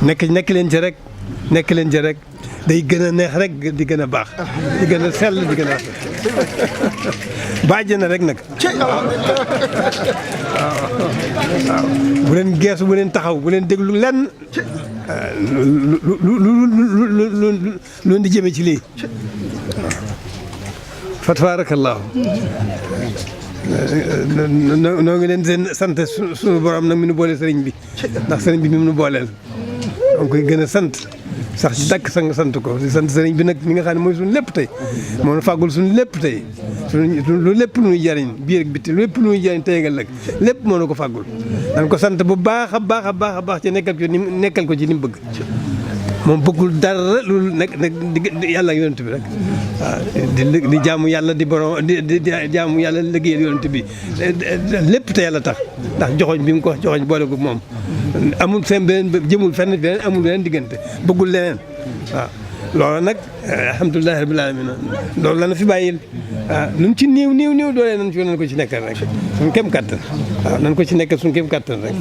nekk leen ci rek nekk leen ci rek day gën a neex rek di gën a baax di gën a sell di gën a bàjj na rek nag waaw bu leen geesu bu leen taxaw bu leen déglu lenn lu di jëme ci lii fa tabaarakallaahu noo ngi leen seen sant suñu borom nag mi nu boole sëriñ bi ndax sëriñ bi mi nu booleel donc koy gën a sant sax ci dàkk sa nga sant ko di sant sëriñ bi nag mi nga xam ne mooy suñu lépp tey moo fàggul suñu lépp tey lu lépp lu ñuy jariñ biir ak bitti lépp lu ñuy jariñ tey nga lëg lépp moo na ko fàggul dañ ko sant bu baax a baax a baax a baax ci nekkal ko ci ni mu bëgg moom bëggul dara lu nekk yàlla ak yonent bi rek waaw di jaamu yàlla di borom di jaamu yàlla liggéeyal yonent bi lépp te yàlla tax ndax joxoñ bi mu ko joxoñ boole ko moom amul seen beneen jëmul fenn beneen amul beneen diggante bëggul leneen waaw loolu nag alhamdulilah rabbil alamin loolu la na fi bàyyil waaw lu mu ci néew doole nan ko ci nekkal rek suñu kéem kattan waaw nan ko ci nekkal suñu kéem kattan rek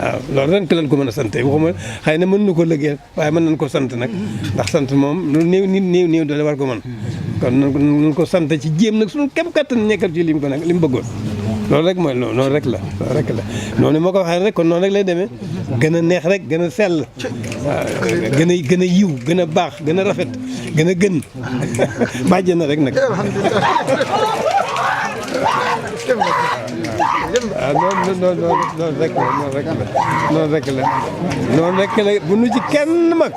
waaw loolu ren lañ ko mën a sant waxuma xëy na mën nu ko liggéey waaye mën nañ ko sant nag ndax sant moom lu néew doole war ko mën kon nan ko sant ci jéem nag suñu kéem kattan nekkal ci lim ko nag li mu bëggoon loolu rek mooy loolu rek la noonu moo ko waxee rek kon noonu rek lay demee gën a neex rek gën a sell waaw gën a yiw gën a baax gën a rafet gën a gën bàjj na rek nag waaw noonu rek la bu nu ci kenn mag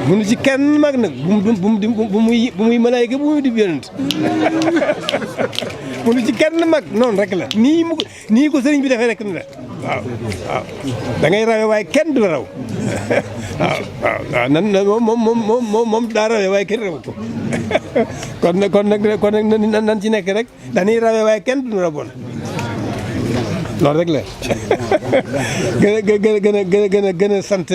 bu nu ci kenn mag nag bu muy malaayika bu muy di yonent bu nu ci kenn mag noonu rek la nii ko sëriñ bi defee rek na la waaw da ngay rawe waaye kenn du la raw waaw nan moom daa rawe waaye kenn raw ko kon nag nan ci nekk rek dañuy rawe waaye kenn du la rawoon loolu rek la gën a sant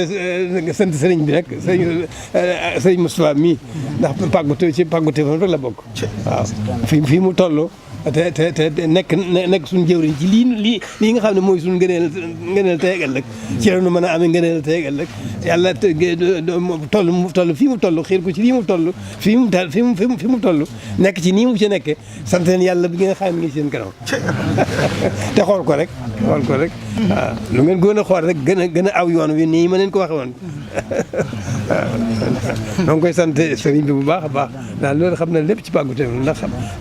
sëriñ bi nag sëriñ Moustapha mii ndax pàggute fam rek la bokk waaw fii mu toll te nekk suñu jëwriñ ci lii nga xam ne mooy suñu ngëneel tey ak ëllëg ci la ñu mën a amee ngëneel tey ak ëllëg yàlla toll fii mu toll xiir ko ci lii mu toll fi mu toll nekk ci nii mu ci nekkee sant leen yàlla bi nga xam ne ngi seen kanam te xool ko rek waaw lu ngeen gën a xool rek gën a aw yoon wi nii ma leen ko waxe woon waaw koy sant sëriñ bi bu baax a baax ndax loolu xam na lépp ci pàggute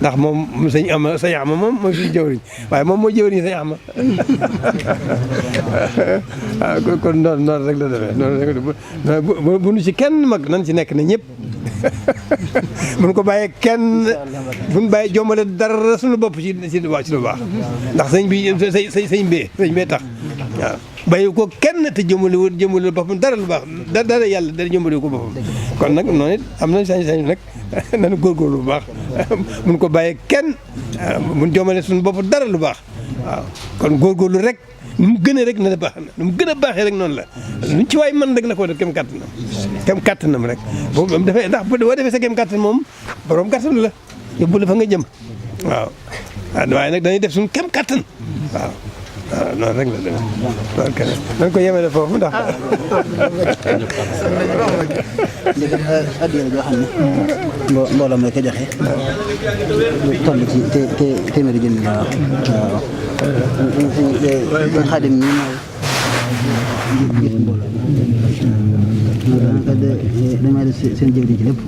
ndax moom sëñ ama moom mooy suñu jëwriñ waaye moom mooy jëwriñ sëñ ama waaw kon noonu rek la demee noonu rek bu nu ci kenn mag nan ci nekk na ñëpp buñ ko bàyyee kenn buñ bàyyi jombale dara suñu bopp ci lu baax ndax sëñ bee tax waaw bàyyi ko kenn te jëmale boppam dara lu baax dara yàlla dara jëmale ko boppam kon nag noonu it am nañ sañ-sañ nag nañu góorgóorlu bu baax buñ ko bàyyee kenn buñ jëmale suñu bopp dara lu baax waaw kon góorgóorlu rek nu mu gën a rek na baax nu mu gën a baaxee rek noonu la luñ ci waay mën rek na ko def kem kàttanam rek boobu defee ndax boo defee sa kem kàttan moom borom kàttan la yóbbu la fa nga jëm waaw waaye nag dañuy def suñu kem kàttan waaw noonu rek la demee loolu kenn nañ ko yemale foofu ndax ndigal addiya la joo xam ne mbooloo mi ko joxe toll ci téeméeri junni la waaw xaadim ñi mooy jiit mbooloo mi daanaka damay def seen jëwriñ ci lépp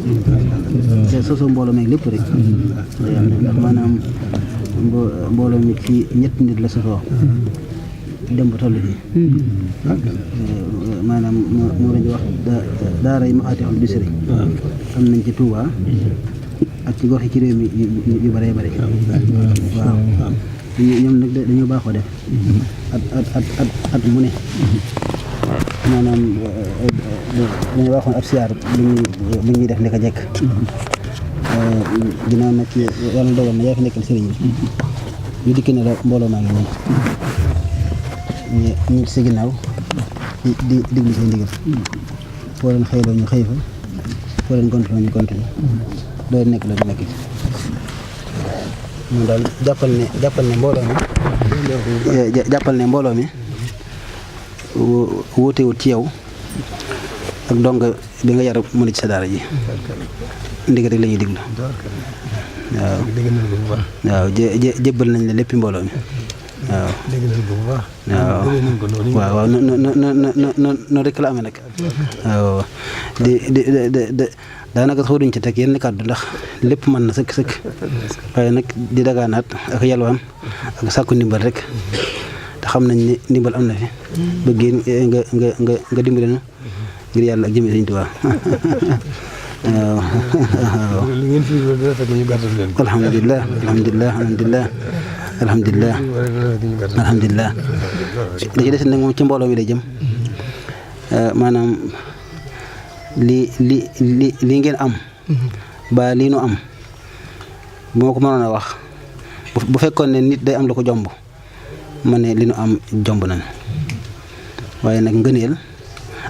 te sosoo mbooloo meeg lépp rek ndax maanaam mbooloo mi fii ñetti nit la sosoo dem ba toll fii maanaam moo lañu wax daara yi mafatihoul bichey am nañ ci Touba ak ci gox yi ci réew mi yu bëree bëri waaw ñoom nag dañoo baaxoo def at mu ne maanaam dañoo waxoon ab siyaar bi ñuy def ndeka jekk ginnaaw nag yàlla dogal na yaa fi nekkal sëriñ bi ñu dikk ne la mbooloo maa ngi nii ñu ci sa ginnaaw di diglu say ndigal foo leen xëyloo ñu xëy fa foo leen gontloo ñu gont doo nekk la ñu nekk moom daal jàppal ne mbooloo mi wuutewut ci yow ak donga bi nga yar mu ne ci sa daara ji ndigal rek la ñuy diglu waaw waaw jébbal nañ la léppi mbooloo mi waaw waaw noonu rek la amee nag waaw di daanaka sax duñ ci teg yenn kàddu ndax lépp mën na sëkk waaye nag di dagaanaat ak yalwaan ak sàkku ndimbal rek te xam nañ ni ndimbal am na fi bëggee nga dimbali na ngir yàlla ak jëmee Sëñ Tuubaa waaw li ngeen fi dina fekk ñu gàttal leen ko. alhamdulilah li ci des nag moom ci mbooloo mi lay jëm maanaam li ngeen am ba lii nu am bu ma ko mënoon a wax bu fekkoon ne nit day am lu ko jomb ma ne li nu am jomb nañ waaye nag ngëneel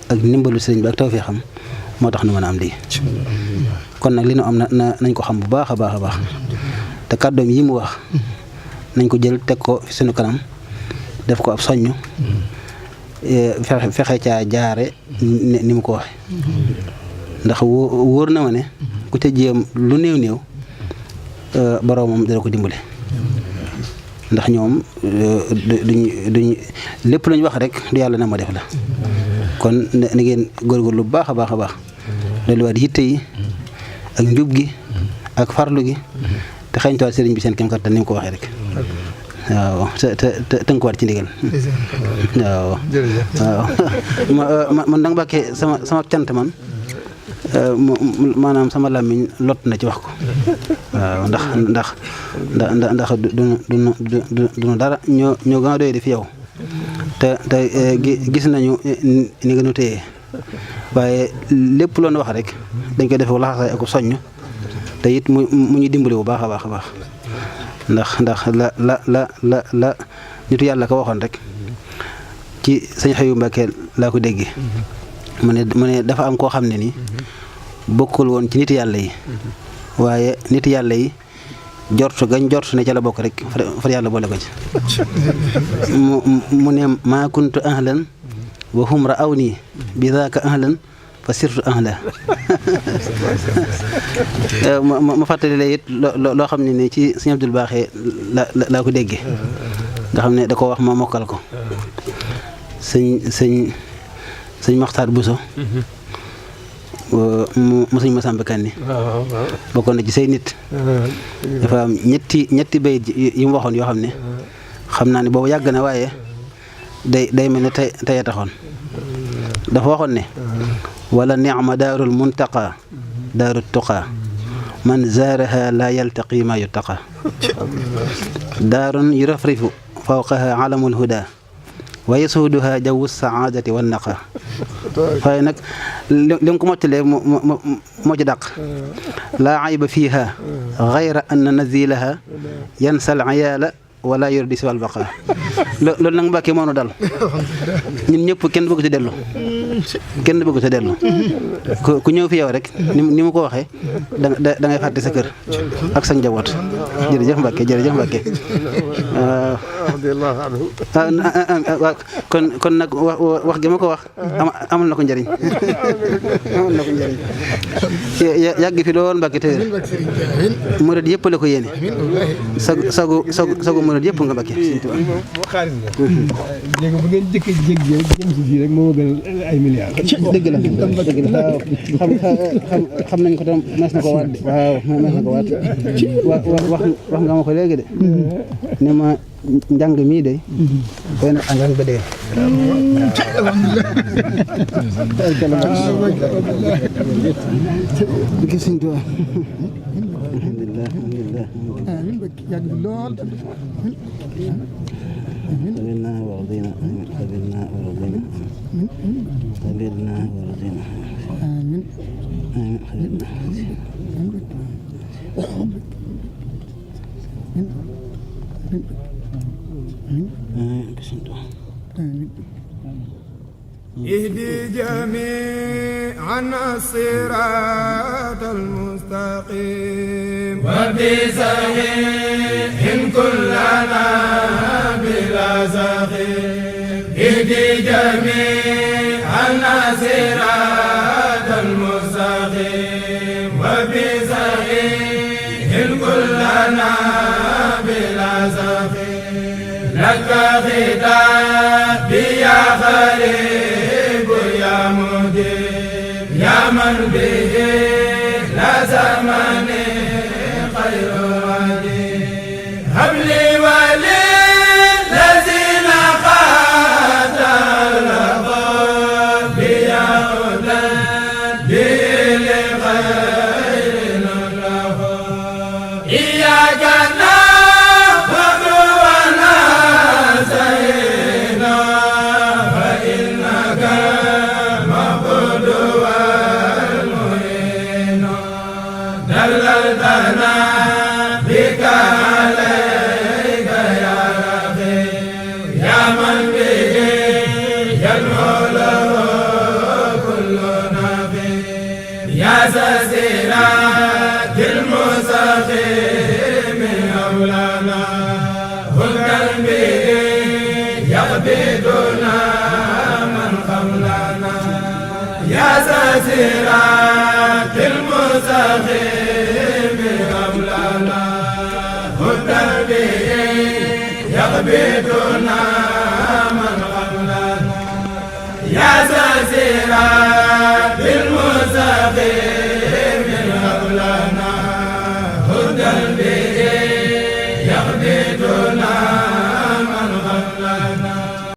ak ndimbalu sëriñ bi ak tawfeexam moo tax nu mën a am lii kon nag li nu am nañ ko xam bu baax a baax te kàddoom yi mu wax nañ ko jël teg ko fi suñu kanam def ko ab soññ fexe caa jaare ni mu ko waxe ndax wóor na ma ne ku ca jéem lu néew boroomam dana ko dimbale ndax ñoom duñ lépp lu ñu wax rek du yàlla na ma def la kon na ngeen góorgóorlu bu baax a baax dolliwaat yitte yi ak njub gi ak farlu gi te xañtuwaat sëriñ bi seen kem kattan ni mu ko waxee rek waaw te tënkuwaat ci ndigal waaw man danga Mbàkke sama cant man maanaam sama làmmiñ lot na ci wax ko waaw ndax duñu dara ñoo gën a doy di fi yow te gis nañu ni nga nu téye waaye lépp loonu wax rek dañ koy def laxasaay ak soññ te it mu ñu dimbali bu baax a baax ndax la nitu yàlla ko waxoon rek ci sëñ Xayu Mbàkke laa ko déggee mu ne dafa am koo xam ne ni bokkul woon ci nit yàlla yi waaye nit yàlla yi jortu ne ca la bokk rek far yàlla boole ko ci mu ne maa kuntu ahlan wa hum ra'awni bi daaka ahlan fa sirtu ahla ma fàttali la it loo xam ne ni ci sëñ Abdul Baaxee laa ko déggee nga xam ne da ko wax ma mokkal ko sëñ Maxtaar Buso mu sëñ Masamba Kanni bokkoon na ci say nit dafa am ñetti bayit yi mu waxoon yoo xam ne xam naa ne boobu yàgg na waaye day mel ne tey a taxoon dafa waxoon ne wala ni'ma daarul muntaqa daaru tuqa man zaaraha la yaltaqi ma yuttaqa daarun yurafrifu fawqaha alamul huda wa yasuuduha jawu saadati wan naqa waaye nag li ko mottalee moo ci dàq laa ayba fiiha gayra anna nazilaha yansal ayaala wala yor di si wàllu baqa loolu nag Mbàkke moo nu dal ñun ñëpp kenn bëgg ci dellu ku ñëw fi yow rek ni mu ko waxee da ngay fàtte sa kër ak sa njaboot jërëjëf Mbàkke waaw kon nag wax gi ma ko wax amal na ko njëriñ yàgg fi lool Mbàkke te murid yëpp la ko yéene sagu murid yëpp nga Mbàkke léegi bu ngeen jëm si fii rek moo gën ay milliards. dëgg la xam nañ ko tam mas na ko waat de waaw mas na ko waat wax nga ma ko léegi de ne ma njàng mii de doy na engrais ba dee قبلنا ورضينا قبلنا ورضينا قبلنا ورضينا آمين آمين قبلنا آمين اهدي جميعنا الصراط المستقيم وبصحيح كلنا بلا زخيم اهدي جميعنا صراط المستقيم وبسعيه كلنا بلا سقيم لك خطابي يا قريب يا مجيب يا من به لا زمن خير عديد هب لي ولي الذين قاتلوا بيا هدى لخير له إياك نعبد ونستعين فإنك المعبود والمعين دللتنا بك عليك يا رقيب يا من به يدعو له كل نبي يا سيرات المستقيم مولانا هدى به يقبضنا من قبلنا يا سيرات المستقيم مولانا هدى به يقبضنا من قبلنا يا سيرات